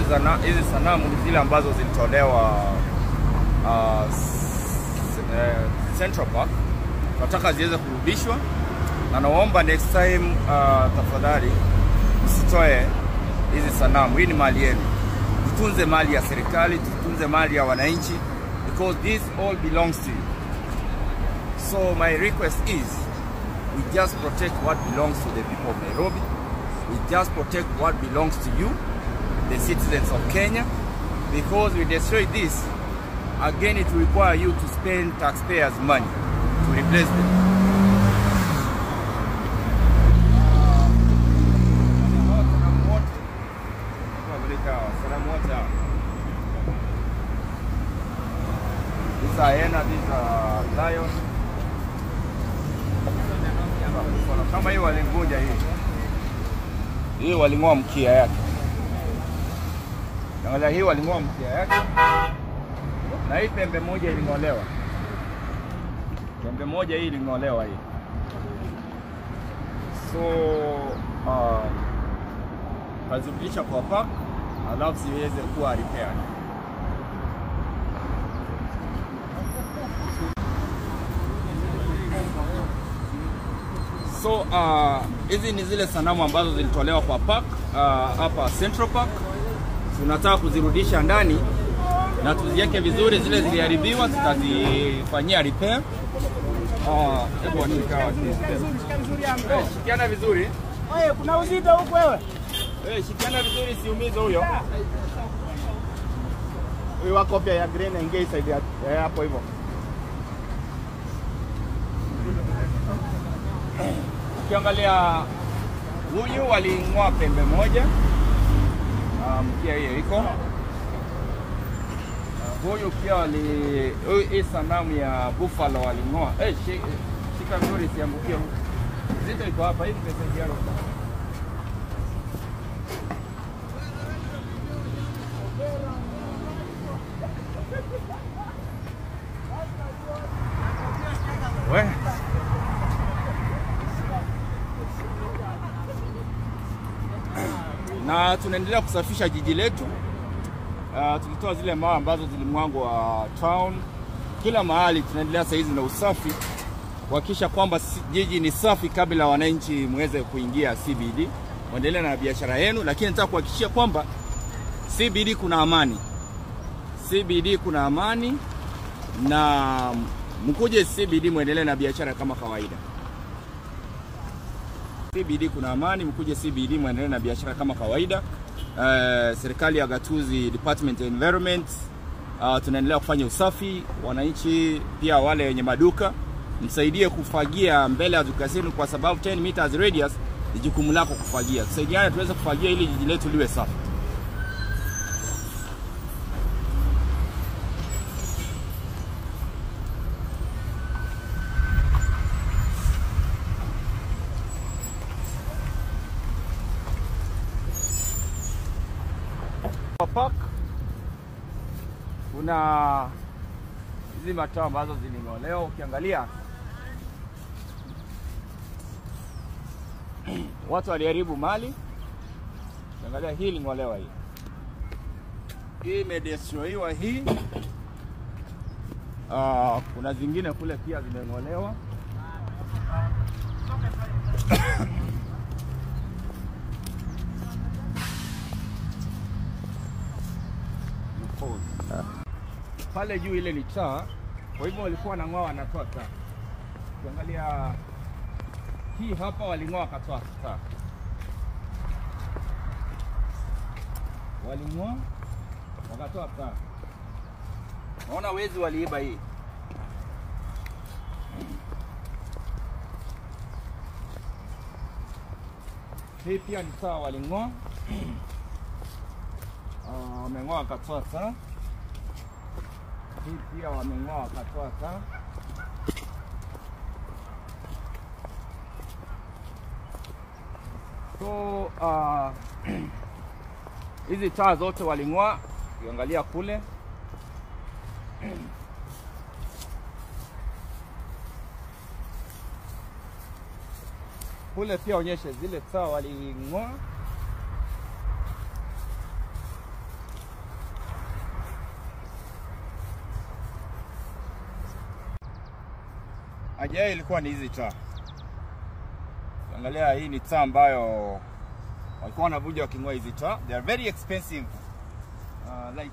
Hizi sanamu ni zile ambazo zilitolewa Central Park. Tunataka ziweze kurudishwa, na naomba next time tafadhali msitoe hizi sanamu. Hii ni mali yenu. Tutunze mali ya serikali, tutunze mali ya wananchi, because this all belongs to you. So my request is, we just protect what belongs to the people of Nairobi. We just protect what belongs to you, the citizens of Kenya, because we destroy this, again it will require you to spend taxpayers' money to replace them. These are hyena, these are lion. Kama hii walivunja hii. Hii waling'oa mkia yake. Angalia, hii waling'oa mkia yake. Na hii pembe moja iling'olewa. Pembe moja hii iling'olewa hii. So kazirudisha kwa park, alafu ziweze kuwa repaired. So hizi ni zile sanamu ambazo zilitolewa kwa park hapa Central Park. Tunataka kuzirudisha ndani na tuziweke vizuri. Zile ziliharibiwa tutazifanyia repair. Hebu washika shikiana vizuri. Wewe kuna uzito huko wewe. Shikiana vizuri, siumize huyo. Huyu wako pia ya green ingia side ya hapo hivyo. Ukiangalia huyu waling'oa pembe moja. Mkia hiyo iko. Huyu pia hii sanamu ya buffalo waling'oa. Shika vizuri siangukie. Zito iko hapa hivi pesa yao. We. Na tunaendelea kusafisha jiji letu. Tulitoa zile mawe ambazo zilimwangwa town. Kila mahali tunaendelea sasa hizi na usafi, kuhakikisha kwamba jiji ni safi kabla wananchi muweze kuingia CBD. Muendelee na biashara yenu, lakini nataka kuhakikishia kwamba CBD kuna amani. CBD kuna amani, na mkuje CBD muendelee na biashara kama kawaida. CBD kuna amani, mkuje CBD muendelee na biashara kama kawaida. Serikali ya Gatuzi, Department of Environment, tunaendelea kufanya usafi. Wananchi pia wale wenye maduka msaidie kufagia mbele ya duka zenu, kwa sababu 10 meters radius ni jukumu lako kufagia. Tusaidiane tuweze kufagia ili jiji letu liwe safi. Park kuna hizi mataa ambazo ziling'olewa. Ukiangalia watu waliharibu mali. Ukiangalia hii iling'olewa, hii. Hii imedestroyiwa hii. Kuna zingine kule pia zimeng'olewa. Pale juu ile ni taa, kwa hivyo walikuwa wanang'oa wanatoa taa. Ukiangalia hii hapa waling'oa wakatoa taa. Waling'oa wakatoa taa. Naona wezi waliiba hii. Hii pia ni taa waling'oa. Wameng'oa wakatoa taa. Hii pia wameng'oa wakatoa taa. So hizi taa zote waling'oa. Ukiangalia kule kule pia onyeshe zile taa waling'oa. Haja yao ilikuwa ni hizi taa. Angalia, hii ni taa ambayo walikuwa wanavuja waking'oa hizi taa. They are very expensive. Like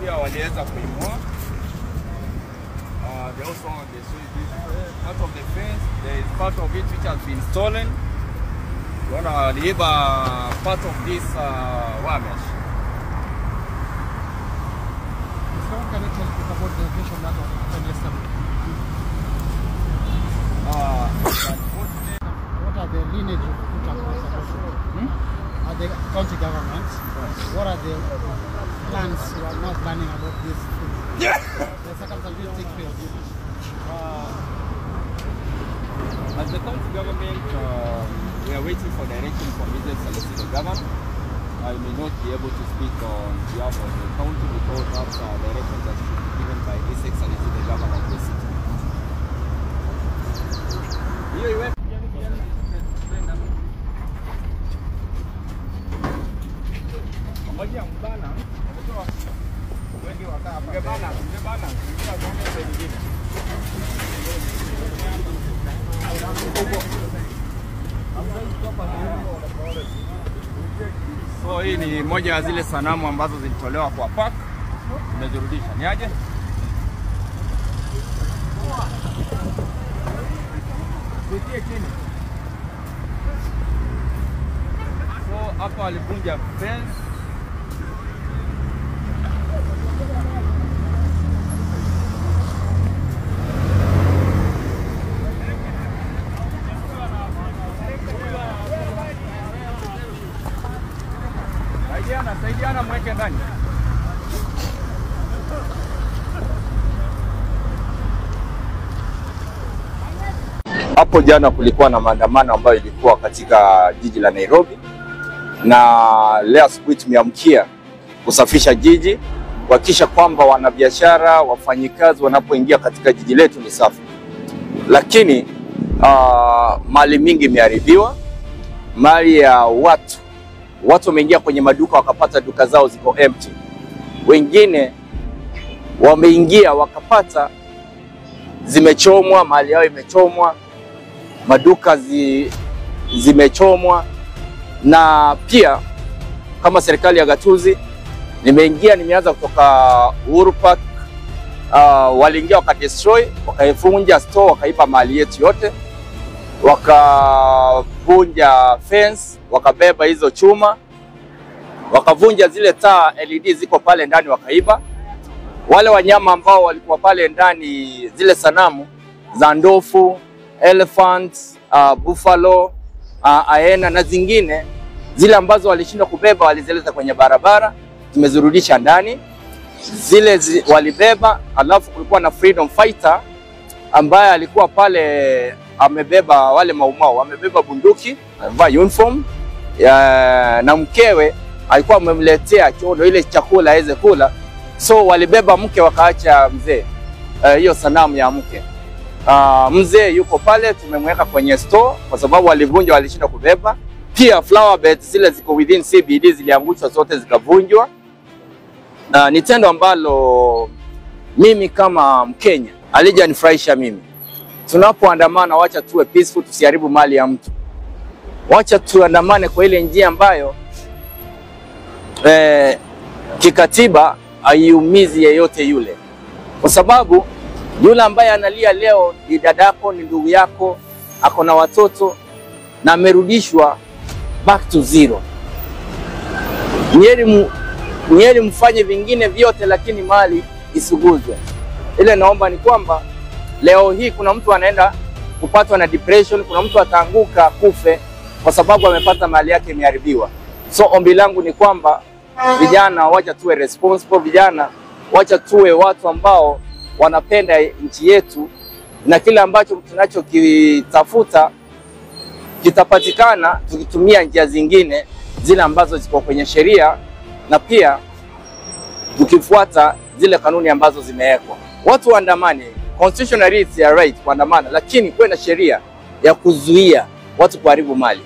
pia waliweza kuing'oa. They also destroyed this part of the fence. There is part of it which has been stolen. Waliiba part of this wire mesh. What can you tell us about the occasion that happened yesterday? What are the lineage of Kuta? Are the county government? What are the plans you are now planning about this? The circumstances will take place. As the county government, we are waiting for direction from His Excellency the Governor. I may not be able to speak on behalf of the county because that's a direction that should be given by His Excellency the Governor of the city. So hii ni moja ya zile sanamu ambazo zilitolewa kwa park, tumezirudisha. Ni aje? Tutie chini. So hapa walivunja fence. Saidiana mweke ndani. Hapo jana kulikuwa na maandamano ambayo ilikuwa katika jiji la Nairobi, na leo asubuhi tumeamkia kusafisha jiji, kuhakikisha kwamba wanabiashara, wafanyikazi wanapoingia katika jiji letu ni safi. Lakini mali mingi imeharibiwa, mali ya watu. Watu wameingia kwenye maduka wakapata duka zao ziko empty. Wengine wameingia wakapata zimechomwa, mali yao imechomwa, maduka zimechomwa. Na pia kama serikali ya gatuzi nimeingia, nimeanza kutoka Uhuru Park. Waliingia wakadestroy, wakaivunja store, wakaiba mali yetu yote, wakavunja fence, wakabeba hizo chuma, wakavunja zile taa LED ziko pale ndani wakaiba. Wale wanyama ambao walikuwa pale ndani, zile sanamu za ndovu, elephant, buffalo, hyena na zingine, zile ambazo walishindwa kubeba walizileta kwenye barabara, tumezirudisha ndani. Zile walibeba. Alafu kulikuwa na freedom fighter ambaye alikuwa pale amebeba wale maumau, amebeba bunduki, amevaa uniform ya, na mkewe alikuwa amemletea chodo ile chakula aweze kula. So walibeba mke wakaacha mzee, hiyo sanamu ya mke. Mzee yuko pale, tumemweka kwenye store kwa sababu walivunja, walishinda kubeba. Pia flower beds zile ziko within CBD ziliangushwa zote zikavunjwa. Ni tendo ambalo mimi kama Mkenya halijanifurahisha mimi. Tunapoandamana wacha tuwe peaceful, tusiharibu mali ya mtu. Wacha tuandamane kwa ile njia ambayo kikatiba haiumizi yeyote yule. Kwa sababu yule ambaye analia leo ni dadako, ni ndugu yako, ako na watoto na amerudishwa back to zero. Nyeri mfanye vingine vyote lakini mali isuguzwe. Ile naomba ni kwamba leo hii kuna mtu anaenda kupatwa na depression, kuna mtu ataanguka kufe kwa sababu amepata mali yake imeharibiwa. So ombi langu ni kwamba vijana wacha tuwe responsible, vijana wacha tuwe watu ambao wanapenda nchi yetu, na kile ambacho tunachokitafuta kitapatikana tukitumia njia zingine zile ambazo ziko kwenye sheria, na pia tukifuata zile kanuni ambazo zimewekwa. Watu waandamane, constitutionally it's their right kuandamana, lakini kuwe na sheria ya kuzuia watu kuharibu mali,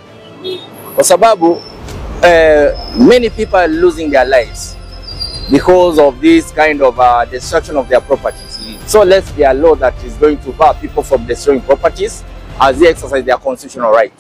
kwa sababu many people are losing their lives because of this kind of destruction of their properties. So let's be a law that is going to bar people from destroying properties as they exercise their constitutional right.